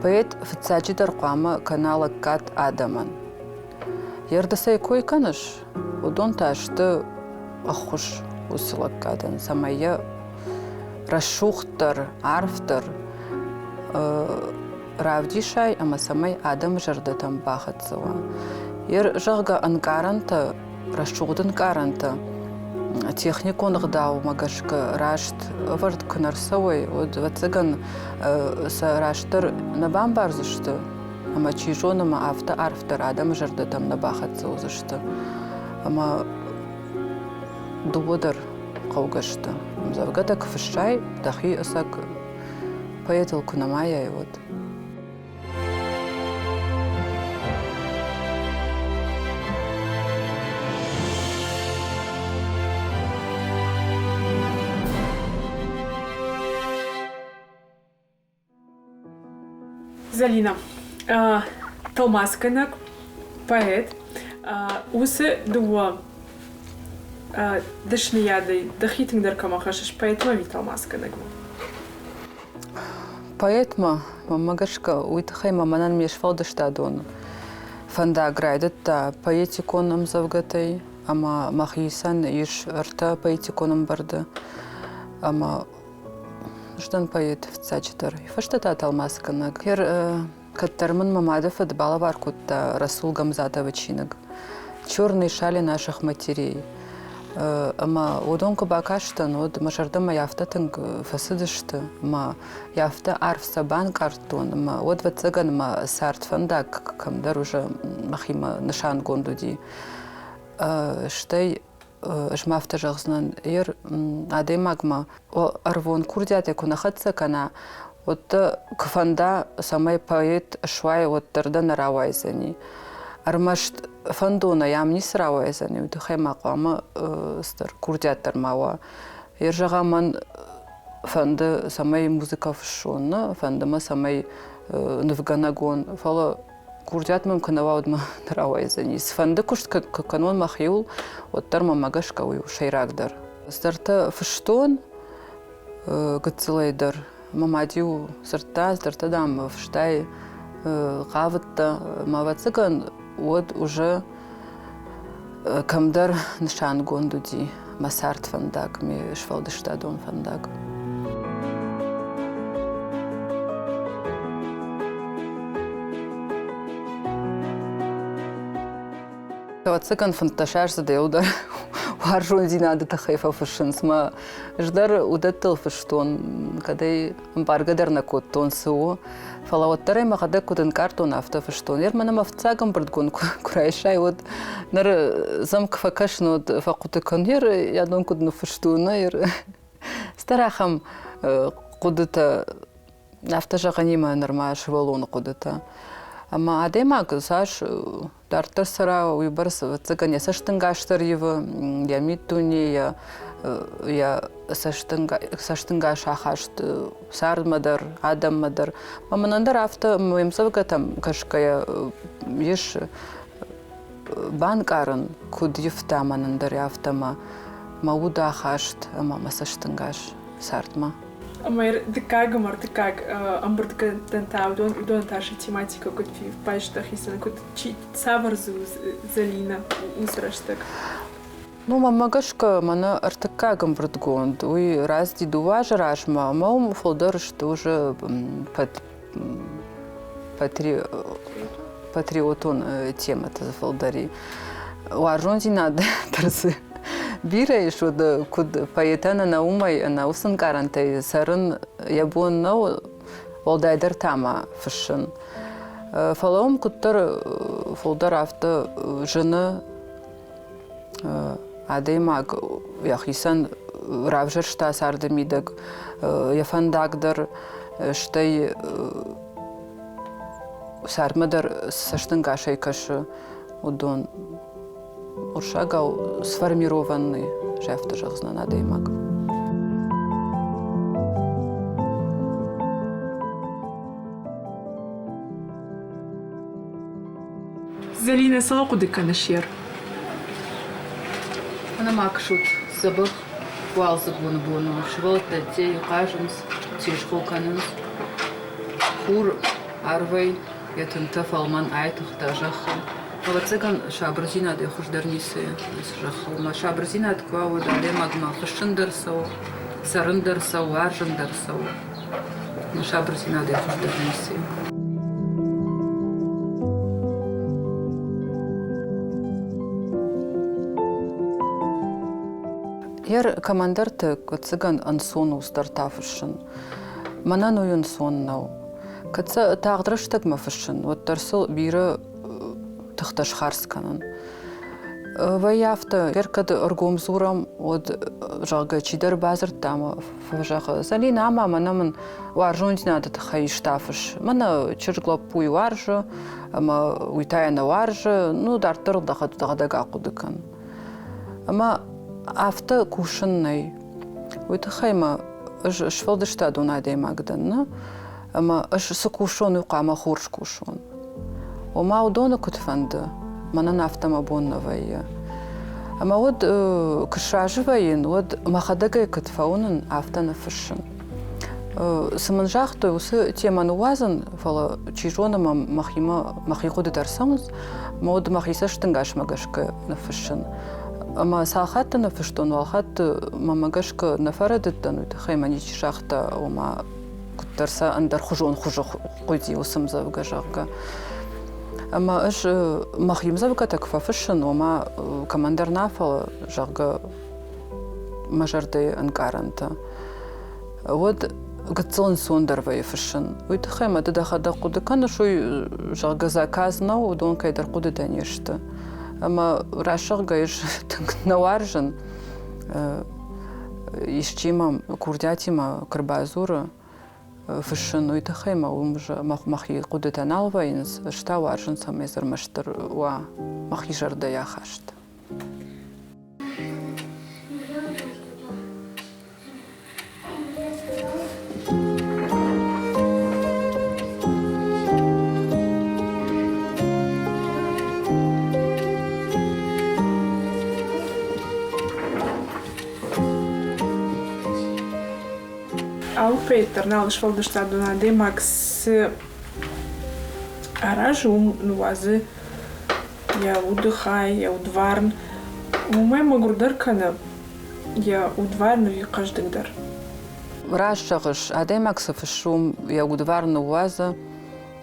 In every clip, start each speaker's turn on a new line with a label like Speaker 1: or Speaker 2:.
Speaker 1: Поэт фыццаджыдӕр хъуамӕ кӕна лӕггад адӕмӕн. Йе рдыцӕй кой кӕныс, уыдон та сты ӕххуыс уыцы лӕггадӕн, цӕмӕй йӕ рӕсугъддӕр, арфдӕр равдисай ӕмӕ цӕмӕй адӕмы зӕрдӕтӕм бахӕццӕ уа. Йе, зӕгъгӕ, ӕнкъарӕнтӕ, рӕсугъд ӕнкъарӕнтӕ техникон ӕгъдаумӕ гӕсгӕ раст ӕвӕрд куы нӕ рцӕуой, уӕд, ӕвӕццӕгӕн, сӕ растдӕр нӕ бамбардзысты ӕмӕ чи зоны, ӕмӕ афтӕ арфдӕр адӕмы зӕрдӕтӕм нӕ бахӕццӕ уыдзысты. Ӕмӕ дыууӕ дӕр хъӕугӕ сты. Ӕмдзӕвгӕтӕ куы фыссай, дӕхи ӕцӕг поэтыл куы нымайай, уӕд.
Speaker 2: Зӕлинӕ, тӕлмацгӕнӕг, поэт, уыцы дыууӕ дӕсныйадӕй дӕхи тынгдӕр кӕмӕ хӕссыс, поэтмӕ ӕви тӕлмацгӕнӕгмӕ?
Speaker 1: Поэтмӕ, мӕнмӕ гӕсгӕ, уый тыххӕй ма мӕнӕн ме сфӕлдыстадон фӕндаг райдыдта поэтикон ӕмдзӕвгӕтӕй ӕмӕ мӕхицӕн ис ӕртӕ поэтикон ӕмбырды. Ӕмӕ Сдӕн поэт фыццаджыдӕр. Фӕстӕ та тӕлмацгӕнӕг. Кӕддӕр мын мӕ мады фыд балӕвар кодта Расул Гамзатовы чиныг «Черные шали наших матерей». Ӕмӕ уыдон куы бакастӕн, уӕд мӕ зӕрдӕмӕ афтӕ тынг фӕцыдысты, ӕмӕ афтӕ арф сӕ банкъардтон, ӕмӕ уӕд, ӕвӕццӕгӕн, мӕ цардфӕндаг кӕмдӕр уже мӕхимӕ нысангонд уыди. Стӕй ӕз ма афтӕ зӕгъдзынӕн, ер адӕймагмӕ ӕрвон курдиатӕй куы нӕ хӕццӕ кӕна, уӕд дӕ куы фӕнда, цӕмӕй поэт суай, уӕддӕр дӕ нӕ рауайдзӕни. Ӕрмӕст фӕндонӕй ам ницы рауайдзӕни, уый тыххӕй ма хъуамӕ цыдӕр курдиат дӕр ма уа. Ер зӕгъӕм, мӕн фӕнды, цӕмӕй музыкӕ фыссон, нӕ фӕнды мӕ, цӕмӕй нывгӕнӕг уон, фӕлӕ курдиат мӕм куы нӕ уа, уӕд мӕ нӕ рауайдзӕни. Цыфӕнды куыст куы кӕнон мӕхиуыл, уӕддӕр мӕмӕ гӕсгӕ уый у сӕйрагдӕр. Цыдӕртӕ фыстон гыццылӕй дӕр. Мӕ мад-иу дзырдта, цыдӕртӕ, дам, фыстай, хъавыдтӕ. Мӕ ӕвӕццӕгӕн, уӕд уже кӕмдӕр нысангонд уыди мӕ цардфӕндаг, ме сфӕлдыстадон фӕндаг. Ӕвӕццӕгӕн 15-аздзыдӕй дӕр уарзондзинады тыххӕй фӕфыссынц. Мӕ ӕз дӕр уыдӕттыл фыстон, кӕд ӕй ӕмбаргӕ дӕр нӕ кодтон, цы у. Фӕлӕ уӕддӕр ӕй мӕхӕдӕг куыд ӕнкъардтон, афтӕ фыстон. Ер мӕнӕ мӕ фыццаг ӕмбырдгонд куы райсай, уӕд ныр зӕм куы фӕкӕсын, уӕд фӕхъуыды кӕн, ер ядон куыд ныффыстон, ер цыдӕр ахӕм хъуыдытӕ, афтӕ зӕгъӕнимӕ нырма сывӕллоны хъуыдытӕ. Ӕмӕ адӕймаг цас дарддӕр цӕра, уыйбӕрц, ӕвӕццӕгӕн, йӕ цӕстӕнгас дӕр ивы, йӕ миддуне, йӕ цӕстӕнгас ахаст цардмӕ дӕр, адӕммӕ дӕр. Ӕмӕ мӕнӕн дӕр афтӕ ме мдзӕвгӕтӕм кӕсгӕйӕ ис банкъарын, куыд ивта мӕнӕн дӕр афтӕ мӕ удахаст ӕмӕ мӕ цӕстӕнгас цардмӕ.
Speaker 2: Ӕмӕ дыккаг ӕмӕ ӕртыккаг ӕмбырдгӕндтӕн та уыдон та сӕ тематикӕ куыд байста хицӕн, куыд чи цавӕр дзы у Зӕлинӕ уыцы рӕстӕг?
Speaker 1: Ну, мӕнмӕ гӕсгӕ, мӕнӕ ӕртыккаг ӕмбырдгонд, уый рацыди дыууӕ азы размӕ, ӕмӕ уым фылдӕр сты уже патриотон темӕтӕ фылдӕр и. Уарзондзинад дӕр дзы бирӕ ис, уӕд куыд поэтӕн ӕнӕ уымӕй, ӕнӕ уыцы ӕнкъарӕнтӕй цӕрын йӕ бон нӕу, уӕлдайдӕр та ма фыссын. Фӕлӕ уым куыддӕр фылдӕр афтӕ зыны адӕймаг йӕхицӕн равзӕрста царды мидӕг йӕ фӕндаг дӕр, стӕй цардмӕ дӕр цӕстӕнгасӕй кӕсы, уыдон уырыссагау сформированный, афтӕ зӕгъдзынӕн адӕймаг.
Speaker 2: Зӕлинӕ, цӕуыл хъуыды кӕныс ер?
Speaker 1: Ӕнӕ ма кӕсут, дзӕбӕх уалдзыгоны бон у. Сывӕллӕттӕ ӕддейы хъазынц, тезгъо кӕнынц. Хур Арвӕй йӕ тынтӕ фӕлмӕн айтыгъта зӕххыл. Ӕвӕццӕгӕн, сабырдзинадӕй хуыздӕр ницы ис зӕххыл. Мӕ сабырдзинад куы уа, уӕд адӕймагмӕ фыссын дӕр цӕуы, цӕрын дӕр цӕуы, уарзын дӕр цӕуы. Мӕ сабырдзинадӕй хуыздӕр ницы и. Йӕ кӕмӕндӕрты ӕвӕццӕгӕн ӕнцон у цыдӕртӕ фыссын. Мӕнӕн уый ӕнцон нӕу. Кӕд сӕ тагъд рӕстӕгмӕ фыссын, уӕддӕр сыл бирӕ тыхтӕ схардз кӕнын. Вӕййы афтӕ, кӕд ӕргом дзурӕм, уӕд, зӕгъгӕ, чидӕр бадзырдта ӕмӕ фӕзӕгъы, Зӕлинӕ, ама мӕнӕ мын уарзондзинады тыххӕй исты афысс. Мӕнӕ чызг лӕппуйы уарзы, ӕмӕ уый та йӕ нӕ уарзы, ну, дарддӕр ыл дӕхӕдӕг ахъуыды кӕн. Ӕмӕ афтӕ кусын нӕй. Уый тыххӕй мӕ ӕз сфӕлдыстадон адӕймаг дӕн, нӕ? Ӕмӕ ӕз цы кусон, уый хъуамӕ хорз кусон. Ома уыдоны куыд фӕнды, мӕнӕн афтӕ мӕ бон нӕ вӕййы. Ӕмӕ уӕд куы сразы вӕййын, уӕд мӕхӕдӕг ӕй куыд фӕуынын, афтӕ ныффыссын. Цы мын загътой, уыцы темӕ ныууадзын, фӕлӕ чи зоны мӕм мӕхимӕ мӕхи хъуыды дӕр цӕуынц, мӕ уд мӕхи цӕстӕнгасмӕ гӕсгӕ ныффыссын. Ӕмӕ цал хатты ныффыстон, уал хатты мӕмӕ гӕсгӕ нӕ фӕрӕдыдтӕн, уый тыххӕй мӕ ничи загъта, ома куыддӕр сӕ ӕндӕрхуызон хуызы хъуыди уыцы мдзӕвгӕ, зӕгъгӕ. Ӕмӕ ӕз мӕхи мдзӕвгӕтӕ куы фӕфыссын, ома кӕмӕндӕр нӕ, фӕлӕ, зӕгъгӕ, мӕ зӕрдӕйы ӕнкъарӕнтӕ, уӕд гыццыл ӕнцондӕр вӕййы фыссын. Уый тыххӕй мӕ ды дӕхӕдӕг хъуыды кӕныс, уый, зӕгъгӕ, заказ нӕу, уыдон кӕйдӕр хъуыдытӕ не сты. Ӕмӕ раст зӕгъгӕ, ӕз тынг нӕ уарзын, исчи мӕм курдиатимӕ куы рбадзуры фыссын, уый тыххӕй мӕ уым мӕхи хъуыдытӕ нал вӕййынц, ӕз та уарзын, цӕмӕй дзы ӕрмӕстдӕр уа мӕхи зӕрдӕйы ахаст.
Speaker 2: Алы поэт дӕр нал сфӕлдыстадон адӕймаг цы аразы, уым ныууадзы йӕ уды хай, йӕ удварн. Уымӕй мӕгуырдӕр кӕны йӕ удварн ӕви хъӕздыгдӕр?
Speaker 1: Раст зӕгъыс, адӕймаг цы фыссы, уым йӕ удварн ныууадзы,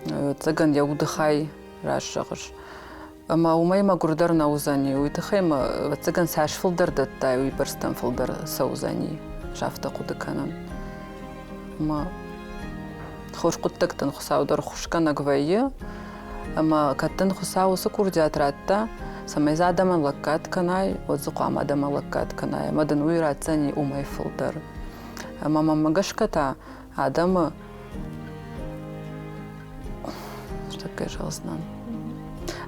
Speaker 1: ӕцӕгӕн йӕ удыхай, раст зӕгъыс. Ӕмӕ уымӕй мӕгуырдӕр нӕ уыдзӕни, уый тыххӕй мӕ, ӕвӕццӕгӕн, цас фылдӕр дӕттай, уыйбӕрц дӕм фылдӕр цӕудзӕни, афтӕ хъуыды кӕнын. Ӕмӕ хорз хъуыддӕгтӕн Хуыцау дӕр ххуысгӕнӕг вӕййы, ӕмӕ кӕд дын Хуыцау уыцы курдиат радта, цӕмӕй дзы адӕмӕн лӕггад кӕнай, уӕд дзы хъуамӕ адӕмӕн лӕггад кӕнай, ӕмӕ дын уый ратдзӕни уымӕй фылдӕр. Ӕмӕ мӕнмӕ гӕсгӕ та адӕмы Ныртӕккӕ зӕгъдзынӕн.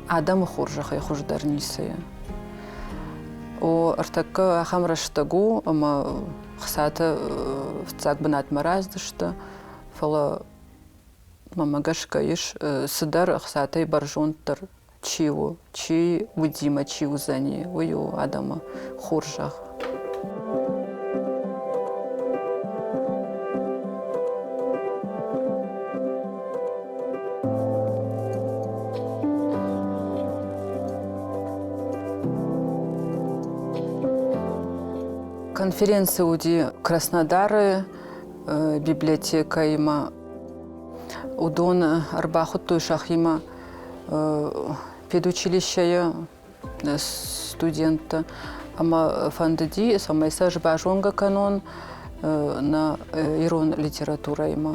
Speaker 1: Адӕмы хорзӕхӕй хуыздӕр ницы и. О, ӕртӕккӕ ахӕм рӕстӕг у, ӕмӕ хцатӕ фыццаг бынатмӕ раздысты, фӕлӕ мӕнмӕ гӕсгӕ ис цыдӕр ӕхцатӕй бӕрзонддӕр чи у, чи уыди мӕ чи уыдзӕни, уый у адӕмы хорзӕх. Конференци уыди Краснодары библиотекӕимӕ. Уыдон ӕрбахуыдтой сӕхимӕ педучилищӕйы студенттӕ ӕмӕ фӕндыди, цӕмӕй сӕ ӕз базонгӕ кӕнон нӕ ирон литературӕимӕ.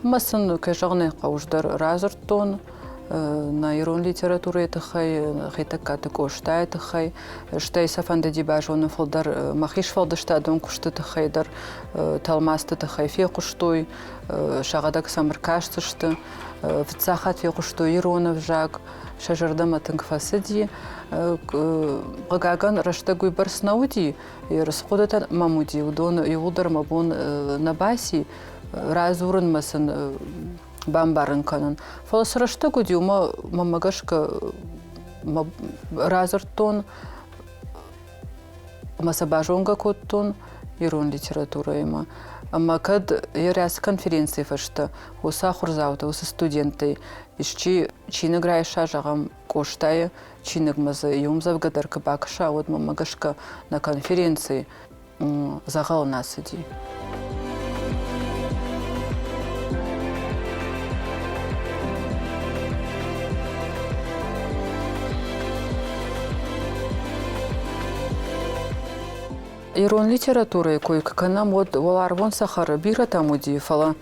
Speaker 1: Ӕмӕ сын, кӕй зӕгъын ӕй хъӕуы, дӕр радзырдтон нӕ ирон литературӕйы тыххӕй, Хетӕгкаты Къостайы тыххӕй, стӕй сӕ фӕндыди базонын фылдӕр мӕхи сфӕлдыстадон куысты тыххӕй дӕр, тӕлмацты тыххӕй фехъуыстой, сӕхӕдӕг сӕм ӕркастысты. Фыццаг хатт фехъуыстой ирон ӕвзаг, сӕ зӕрдӕмӕ тынг фӕцыди. Хъыгагӕн, рӕстӕг уыйбӕрц нӕ уыди, цы хъуыдытӕ мӕм уыди, уыдон иууылдӕр мӕ бон нӕ баци радзурынмӕ сын бамбарын кӕнын. Фӕлӕ цы рӕстӕг уыди, уымӕ мӕнмӕ гӕсгӕ радзырдтон ӕмӕ сӕ базонгӕ кодтон. ирон литературӕимӕ. Ӕмӕ кӕд йӕ рӕзты конференцийы фӕстӕ уыцы ахуырдзаутӕ, уыцы студенттӕй исчи чиныг райса, зӕгъӕм, Къостайы чиныгмӕ дзы иу ӕмдзӕвгӕ дӕр куы бакӕса, уӕд мӕнмӕ гӕсгӕ нӕ конференци дзӕгъӕл нӕ цыди. Ирон литературӕйы кой куы кӕнӕм, уӕд уӕларвон цӕхӕры бирӕтӕм уыди, фӕлӕ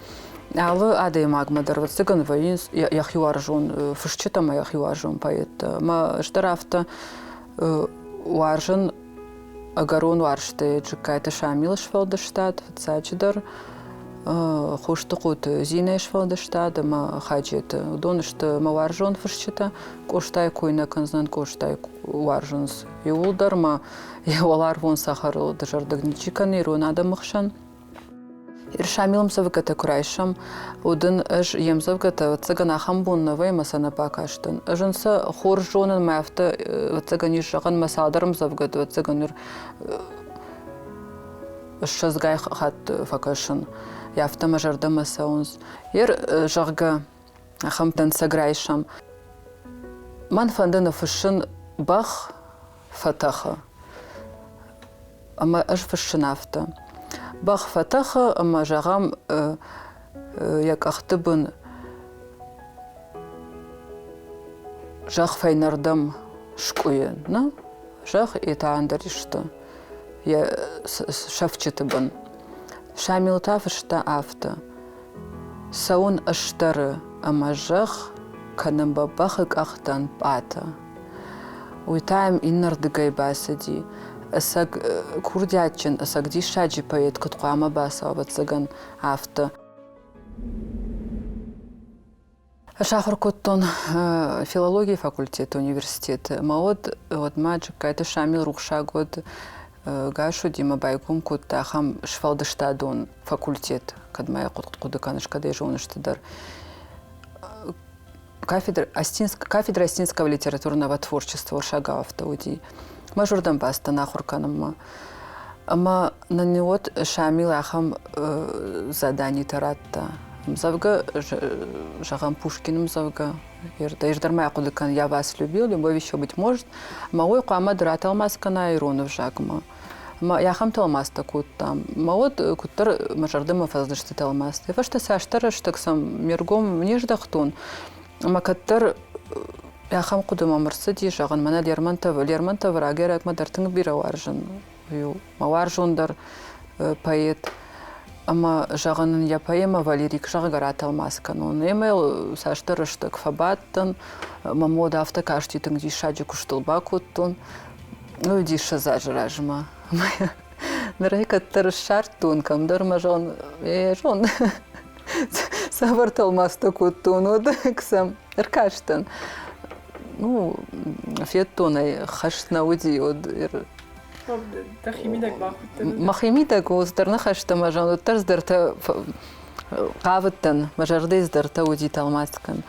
Speaker 1: алы адӕймагмӕ дӕр ӕвӕццӕгӕн вӕййынц йӕхиуарзон фысджытӕ ӕмӕ йӕхиуарзон поэттӕ. Ӕмӕ ӕз дӕр афтӕ уарзын ӕгӕрон уарзты Джыккайты Шамилы сфӕлдыстад, фыццаджыдӕр Хостыхъоты Зинӕйы сфӕлдыстад ӕмӕ Хаджеты. Уыдон сты мӕ уарзон фысджытӕ. Къостайы кой нӕ кӕндзынӕн, Къостайы уарзынц иууылдӕр мӕ йӕ уӕларвон цӕхӕрыл дызӕрдыг ничи кӕны ирон адӕмы хсӕн. Шамил ӕмдзӕвгӕтӕ куы райсӕм, уӕд ын ӕз йе мдзӕвгӕтӕ, ӕвӕццӕгӕн, ахӕм бон нӕ вӕййы ӕмӕ сӕ нӕ бакастӕн. Ӕз ын сӕ хорз зонын мӕ афтӕ, ӕвӕццӕгӕн, ис зӕгъӕн, мӕ цалдӕр ӕмдзӕвгӕты, ӕвӕццӕгӕн, ныр ссӕдзгай хатт фӕкӕсын. Афтӕ мӕ зӕрдӕмӕ цӕуынц. Ер, зӕгъгӕ, ахӕм дӕнцӕг райсӕм. Мӕн фӕнды ныффыссын бӕх фӕтӕхы. Ӕмӕ ӕз фыссын афтӕ. Бӕх фӕтӕхы ӕмӕ, зӕгъӕм, йӕ къӕхты бын зӕхх фӕйнӕрдӕм скъуыйы. Нӕ? Зӕхх йе та ӕндӕр исты йӕ сӕфджыты бын. Шамил та фыста афтӕ. Цӕуын ӕстӕры ӕмӕ зӕхх кӕны бӕхы къӕхтӕн пъатӕ. Уый та йӕм иннӕрдыгӕй бацыди. Ӕцӕг курдиатджын, ӕцӕг диссаджы поэт куыд хъуамӕ бацӕуа, ӕвӕццӕгӕн, афтӕ. Сахуыр кодтон филологийы факультеты университеты. Мӕ уӕд, уӕдмӕ Джыккайты Шамил рухсаг уӕд гас уыди мӕ байгом кодта ахӕм сфӕлдыстадон факультет, кӕд ма йӕ хъуыды кӕныс, кӕд ӕй зоныс ты дӕр. Кафедра, Остинск, кафедра Остинского литературного творчества уырыссагау афтӕ уыди. Мӕ зӕрдӕм бацыдтӕн ахуыр кӕнынмӕ. Ӕмӕ нын уӕд Шамил ахӕм заданитӕ радта. Ӕмдзӕвгӕ, зӕгъӕм, Пушкины ӕмдзӕвгӕ, ӕз дӕр ма хъуыды кӕнын, «Я вас любил, любовь еще быть может», ӕмӕ уый хъуамӕ ды ратӕлмац кӕна ирон ӕвзагмӕ. Ӕмӕ ахӕм тӕлмацтӕ кодтам. Мӕ уӕд куыддӕр мӕ зӕрдӕмӕ фӕзындысты тӕлмацтӕ. Фӕстӕ цасдӕр рӕстӕг сӕм ме ргом не здӕхтон. Ӕмӕ кӕддӕр ахӕм хъуыды мӕм ӕрцыди, зӕгъын, мӕнӕ Лермонтовы, Лермонтовы рагӕй-рагмӕ дӕр тынг бирӕ уарзын. У мӕ уарзондӕр поэт. Ӕмӕ, зӕгъын ын йӕ поэмӕ Валерик, зӕгъгӕ, ратӕлмац кӕнон. Ӕмӕ йыл цасдӕр рӕстӕг фӕбадтӕн. Мӕ мод афтӕ касти, тынг диссаджы куыст ыл бакодтон. Уыди 20 азы размӕ. Ныр ӕй кӕддӕр ссардтон кӕмдӕр мӕ зон, зон, цавӕр тӕлмацтӕ кодтон, уӕд сӕм ӕркастӕн. Ну, федтон ӕй, хӕст нӕ уыди, уӕд
Speaker 2: Дӕхимидӕг бахудтӕ?
Speaker 1: Мӕхимидӕг цыдӕр ныхӕстӕ мӕ зон, уӕддӕр цыдӕртӕ хъавыдтӕн, мӕ зӕрдӕйы цыдӕртӕ уыди тӕлмац кӕн.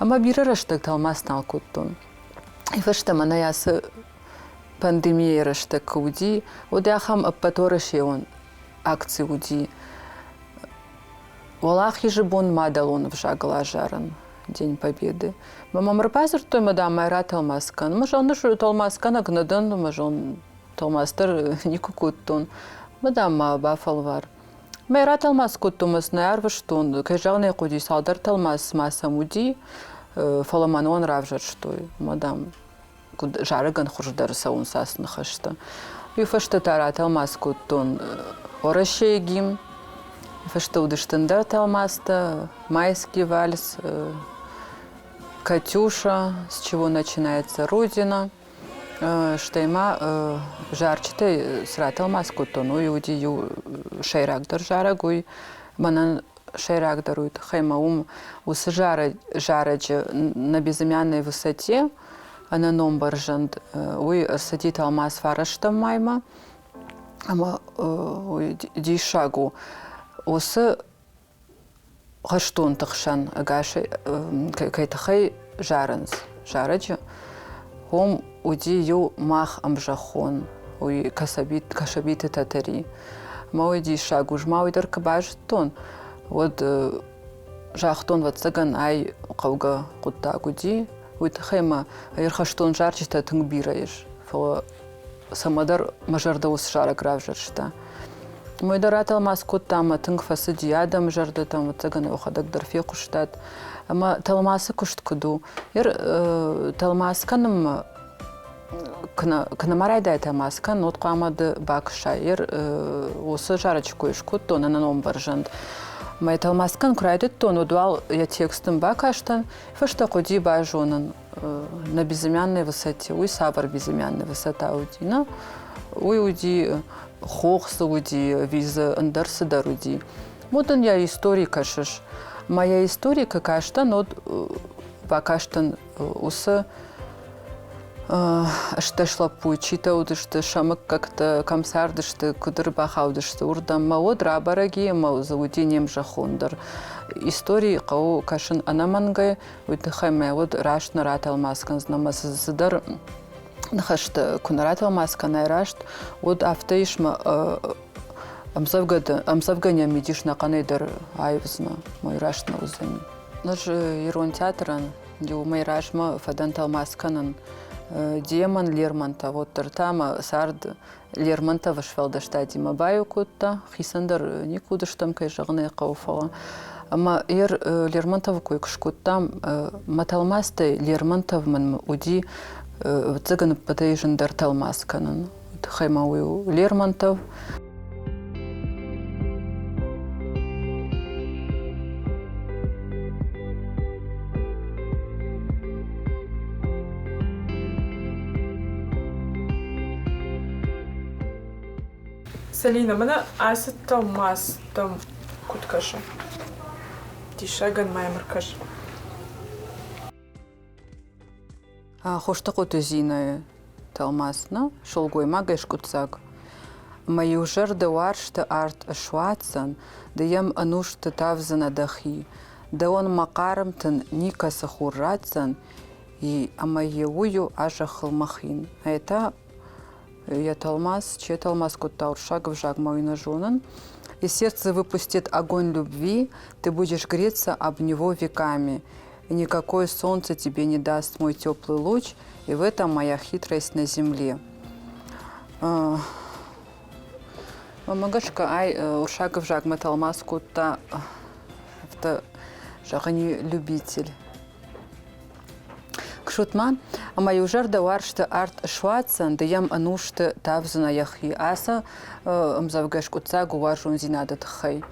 Speaker 1: Ӕмӕ бирӕ рӕстӕг тӕлмац нал кодтон. Фӕстӕмӕ нӕ ацы пандемийӕйы рӕстӕг куы уыди, уӕд ахӕм ӕппӕтуӕрӕсеон акци уыди Уӕлахизы бон мадӕлон ӕвзагыл азарын День Победы. Мӕ мӕм ӕрбадзырдтой, мӕ дам, ӕй ратӕлмац кӕн. Мӕ зон, тӕлмацгӕнӕг нӕ дӕн, мӕ зон, тӕлмац дӕр никуы кодтон. Мӕ дам, ма бафӕлвар. Мӕ ратӕлмац кодтон ӕмӕ сын ӕй арвыстон. Кӕй зӕгъын ӕй хъуыди, цалдӕр тӕлмац ма сӕм уыди, фӕлӕ мӕнон равзӕрстой. Ӕмӕ, дам, куыд зарӕгӕн хуыздӕр цӕуынц ацы ныхӕстӕ. Уый фӕстӕ та ратӕлмац кодтон Уӕрӕсейы гимн, фӕстӕ уыдысты ӕндӕр тӕлмацтӕ, Майский вальс, Катюша, С чего начинается Родина. Стӕй ма зарджытӕй цы ратӕлмац кодтон, уый уыди иу сӕйрагдӕр зарӕг, уый мӕнӕн сӕйрагдӕр уый тыххӕй ӕмӕ уым уыцы зарӕджы на безымянной высоте ӕнӕном бӕрзӕнд, уый ӕрцыди тӕлмац фарӕстӕм маймӕ ӕмӕ уый диссаг у. Уыцы хӕстонты хсӕн ӕгасӕй кӕй тыххӕй зарынц зарӕджы, уым уыди иу мах ӕмзӕххон, уый Кӕсӕбиты Тӕтӕри. Ӕмӕ уый диссаг у, ма уый дӕр куы базыдтон, уӕд загътон, ӕвӕццӕгӕн ай хъӕугӕ хъуыддаг уыди. Уый тыххӕй мӕ ӕрхастон зарджытӕ тынг бирӕ ис, фӕлӕ цӕмӕдӕр мӕ зӕрдӕ уыцы зарӕг равзӕрста. Уый дӕр ратӕлмац кодта ӕмӕ тынг фӕцыди адӕмы зӕрдӕтӕм, ӕвӕццӕгӕн йӕхӕдӕг дӕр фехъуыстат. Ӕмӕ тӕлмацы куыст куыд у? Тӕлмац кӕнынмӕ куы нӕма райдайай тӕлмац кӕнын, уӕд хъуамӕ ды бакӕсай. Уыцы зарӕджы кой скодтон ӕнӕном бӕрзӕнд. Мӕ тӕлмац кӕнын куы райдыдтон, уӕд уал йӕ текст ын бакастӕн, фӕстӕ хъуыди базонын, на безымянной высоте. Уый цавӕр безымянной высота уыди, нӕ? Уый уыди хох дзы уыди, ӕви дзы ӕндӕр цыдӕр уыди. Вот ын йӕ истори кӕсыс. Мӕ йӕ истори куы кастӕн, уӕд бакастӕн уыцы 18 лӕппуйы читӕ уыдысты, сӕ мыггӕгтӕ кӕм цардысты, куыд ӕрбахаудысты, уырдӕм. Мӕ уӕд рабӕрӕг и ӕмӕ дзы уыди не мзӕххон дӕр. Истори хъӕуы кӕсын ӕнӕмӕнгӕй, уый тыххӕй мӕ уӕд раст нӕ ратӕлмац кӕндзынӕ ӕмӕ цыдӕр ныхӕстӕ куы нӕ ратӕлмац кӕнай раст, уӕд афтӕ ис мӕ ӕмдзӕвгӕйӕн йӕ мидис нӕхъӕнӕй дӕр аивдзынӕ, мой раст нӕ уыдзӕни. Ӕз ирон театрӕн иу мӕй размӕ фӕдӕн тӕлмац кӕнын Демон Лермонтов, уӕддӕр та мӕ цард Лермонтовы сфӕлдыстадимӕ баиу кодта, хицӕн дӕр никуы уыдыстӕм, кӕй зӕгъын ӕй хъӕуы, фӕлӕ. Ӕмӕ Лермонтовы кой куы скодтам, мӕ тӕлмацтӕй Лермонтов мын уыди ӕвӕццӕгӕн ӕппӕтӕй зындӕр тӕлмац кӕнын. Тыххӕй ма уый у Лермонтов.
Speaker 2: Селина, мӕнӕ ацы тӕлмацтӕм куыд кӕсы? Диссагӕн ма йӕм ӕркӕс.
Speaker 1: Хостыхъоты Зинӕйы тӕлмац нӕ сылгоймагӕй скъуыддзаг. Мӕ иу зӕрдӕ уарзты арт ысуадздзӕн, ды йӕм ӕнусты тавдзынӕ дӕхи. Дӕуӕн мӕ хъарм тын никӕцы хур ратдзӕн, и ӕмӕ йе уый у а зӕххыл мӕ хин. Это йӕ тӕлмац, чи тӕлмац кодта уырыссаг ӕвзагмӕ, уый нӕ зонын. И сердце выпустит огонь любви, ты будешь греться об него веками. И никакое солнце тебе не даст мой теплый луч, и в этом моя хитрость на земле. Мӕнмӕ гӕсгӕ ай уырыссаг ӕвзагмӕ тӕлмац кодта афтӕ зӕгъын любитель. Ксут-ма, ӕмӕ иу зӕрдӕуарзты арт суадздзӕн, ды йӕм ӕнусты тавдзынӕ йӕхи. Ацы ӕмдзӕвгӕ скъуыддзаг у уарзондзинады тыххӕй.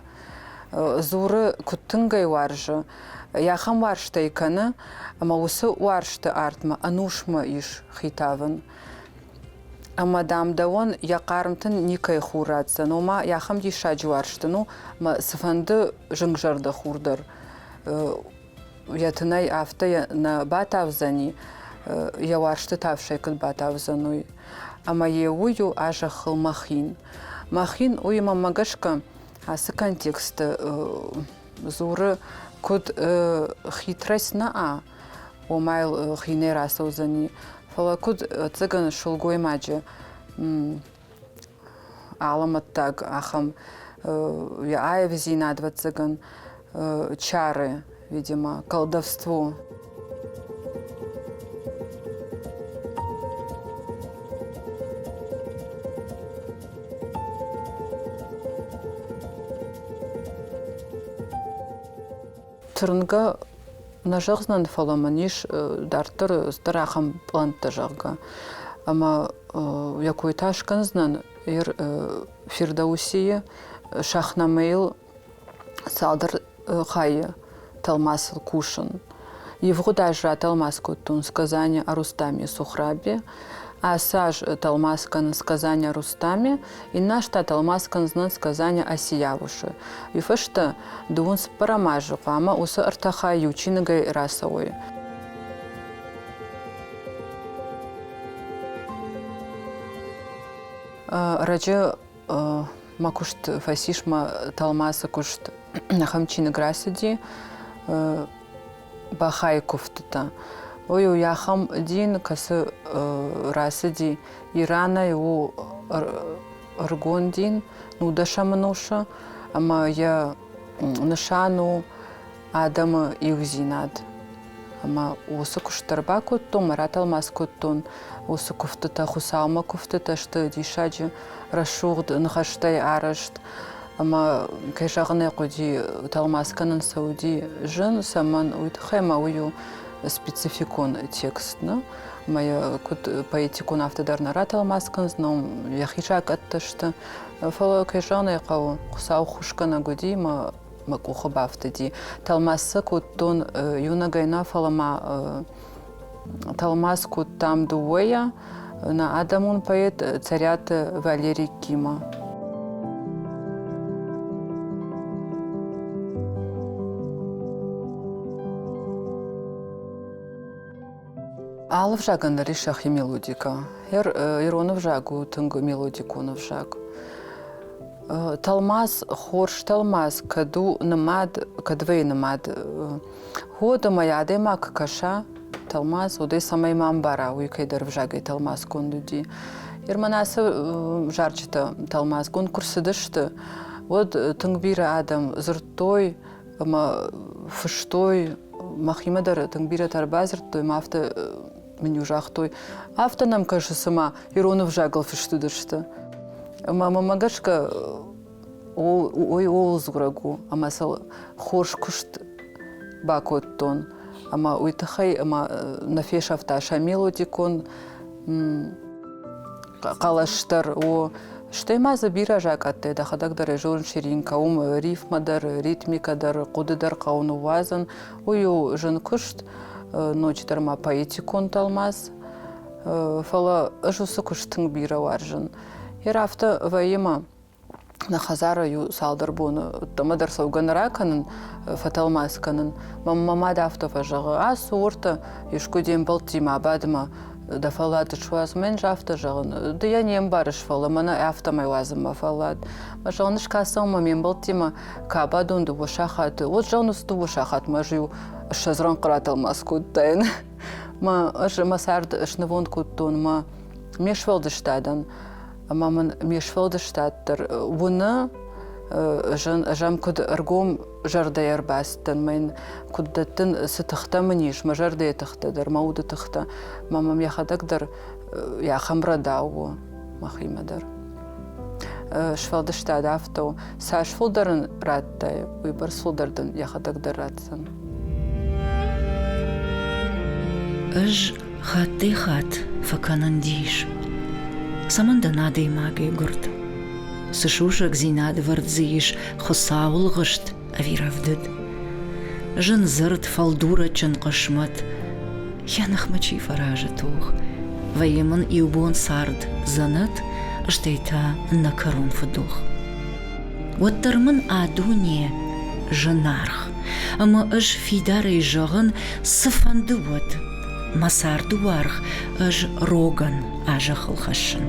Speaker 1: Дзуры, куыд тынг ӕй уарзы, ахӕм уарзтӕй кӕны, ӕмӕ уыцы уарзты артмӕ ӕнусмӕ ис хи тавын. Ӕмӕ, дам, дӕуӕн йӕ хъарм тын никӕй хур ратдзӕн, ома ахӕм диссаджы уарзт ын у, ӕмӕ цыфӕнды зынгзӕрдӕ хур дӕр йӕ тынӕй афтӕ нӕ батавдзӕни, йӕ уарзты тавсӕй куыд батавдзӕн, уый. Ӕмӕ йе уый у а зӕххыл мӕ хин. Мӕ хин уый мӕнмӕ гӕсгӕ ацы контексты дзуры куыд хитрость нӕ ома йыл хинӕй рацӕудзӕни, фӕлӕ куыд ӕцӕгӕн сылгоймаджы алӕмӕттаг ахӕм йӕ аивдзинад, ӕвӕццӕгӕн, чары, видимо, колдовство. Тырнгӕ нӕ зӕгъдзынӕн, фӕлӕ мын ис дарддӕр стыр ахӕм пълӕнттӕ, зӕгъгӕ. Ӕмӕ йӕ кой та скӕндзынӕн Фирдоусийы Шахнамейыл цалдӕр хайы тӕлмацыл кусын. Ивгъуыд аз ратӕлмац кодтон Сказание о Рустаме Сухрабе, ацы аз тӕлмац кӕнын Сказание о Рустаме, иннӕ аз та тӕлмац кӕндзынӕн Сказание о Сиявуше. Уый фӕстӕ дыууын цыппӕрӕм азы хъуамӕ уыцы ӕртӕ хайы иу чиныгӕй рацӕуой. Раджы мӕ куыст фӕцис, мӕ тӕлмацы куыст ахӕм чиныг рацыди Бахайы куывдтытӕ. Уый у ахӕм дин, кӕцы рацыди Иранӕй, у ӕрыгон дин. Нудӕсӕм ӕнусы ӕмӕ йӕ нысан у адӕмы иудзинад. Ӕмӕ уыцы куыст дӕр бакодтон, мӕ ратӕлмац кодтон уыцы куывдтытӕ, Хуыцаумӕ куывдтытӕ сты диссаджы рӕсугъд ныхӕстӕй арӕзт. Ӕмӕ, кӕй зӕгъын ӕй хъуыди, тӕлмац кӕнын сӕ уыди зын, цӕмӕн, уый тыххӕй ӕмӕ уый у спецификон текст, нӕ? Ӕмӕ йӕ куыд поэтикон, афтӕ дӕр нӕ ратӕлмац кӕндзынӕ, йӕхи закъӕттӕ сты. Фӕлӕ, кӕй зӕгъын ӕй хъӕуы, Хуыцау ххуысгӕнӕг уыди ӕмӕ мӕ къухы бафтыди. Тӕлмац сӕ кодтон иунӕгӕй нӕ, фӕлӕ ма тӕлмац кодтам дыууӕйӕ нӕ адӕмон поэт Цӕриаты Валерий Кима. Алы ӕвзагӕн дӕр ис сӕхи мелодикӕ. Ирон ӕвзаг у тынг мелодикон ӕвзаг. Тӕлмац, хорз тӕлмац кӕд у нымад, кӕд вӕййы нымад, уӕд ӕмӕ йӕ адӕймаг куы кӕса тӕлмац, уӕд ӕй цӕмӕй ма ӕмбара, уый кӕйдӕр ӕвзагӕй тӕлмацгонд уыди. Ирмӕн ацы зарджытӕ тӕлмацгонд куы рцыдысты, уӕд тынг бирӕ адӕм дзырдтой ӕмӕ фыстой, мӕхимӕ дӕр тынг бирӕтӕ ӕрбадзырдтой ӕмӕ афтӕ мын-иу загътой, афтӕ нӕм кӕсы, цыма ирон ӕвзагыл фыст уыдысты. Ӕмӕ мӕмӕ гӕсгӕ уый ууыл дзурӕг у, ӕмӕ сыл хорз куыст бакодтон. Ӕмӕ уый тыххӕй ӕмӕ нӕ фесӕфта сӕ мелодикон хъӕлӕс дӕр у. Стӕй ма дзы бирӕ закъӕттӕ дӕхӕдӕг дӕр ӕй зоныс, Иринкӕ, уым рифмӕ дӕр, ритмикӕ дӕр, хъуыды дӕр хъӕуы ныууадзын. Уый у зын куыст, ноджыдӕр ма поэтикон тӕлмац. Фӕлӕ ӕз уыцы куыст тынг бирӕ уарзын. Йер афтӕ вӕййы мӕ нӕ хӕдзары иу цалдӕр боны ӕддӕмӕ дӕр цӕугӕ нӕ ракӕнын, фӕтӕлмац кӕнын. Мӕ мад афтӕ фӕзӕгъы, ацу уыртӕ, искуы де мбӕлттимӕ абад ӕмӕ дӕ фӕллад суадз. Мӕн же афтӕ зӕгъын, ды йӕ не мбарыс, фӕлӕ мӕнӕ афтӕмӕй уадзын мӕ фӕллад. Мӕ зӕгъын, скӕсӕм ӕмӕ ме мбӕлттимӕ куы абадон дыууӕ сахаты, уӕд зӕгъын, уыцы дыууӕ сахатмӕ ӕз иу 20 рӕнхъ ратӕлмац кодтаин. Мӕ ӕз мӕ цард снывонд кодтон мӕ ме сфӕлдыстадӕн. Ӕмӕ мын ме сфӕлдыстад дӕр уыны, ӕз ӕм куыд ӕргом зӕрдӕйӕ ӕрбацыдтӕн, мӕ йын куыд дӕттын, цы тыхтӕ мын ис, мӕ зӕрдӕйы тыхтӕ дӕр, мӕ уды тыхтӕ, мӕ мӕм йӕхӕдӕг дӕр ахӕм рӕдау у мӕхимӕ дӕр. Сфӕлдыстад афтӕ у, цас фылдӕр ын радтай, уыйбӕрц фылдӕр дын йӕхӕдӕг дӕр ратдзӕн.
Speaker 3: Ӕз хаттӕй-хатт фӕкӕнын дис, цӕмӕн дӕн адӕймагӕй гуырд? Цы сусӕгдзинад ӕвӕрд дзы ис Хуыцауы лгъыст ӕви рӕвдыд? Зындзырд, фӕлдурӕджын хъысмӕт, йӕ ныхмӕ чи фӕразы тох, вӕййы мын иу бон цард дзӕнӕт, стӕй та нӕкӕрон фыдох. Уӕддӕр мын а дуне зынаргъ, ӕмӕ ӕз фидарӕй зӕгъын, цыфӕнды уӕд, мӕ царды уаргъ ӕз рогӕн а зӕххыл хӕссын.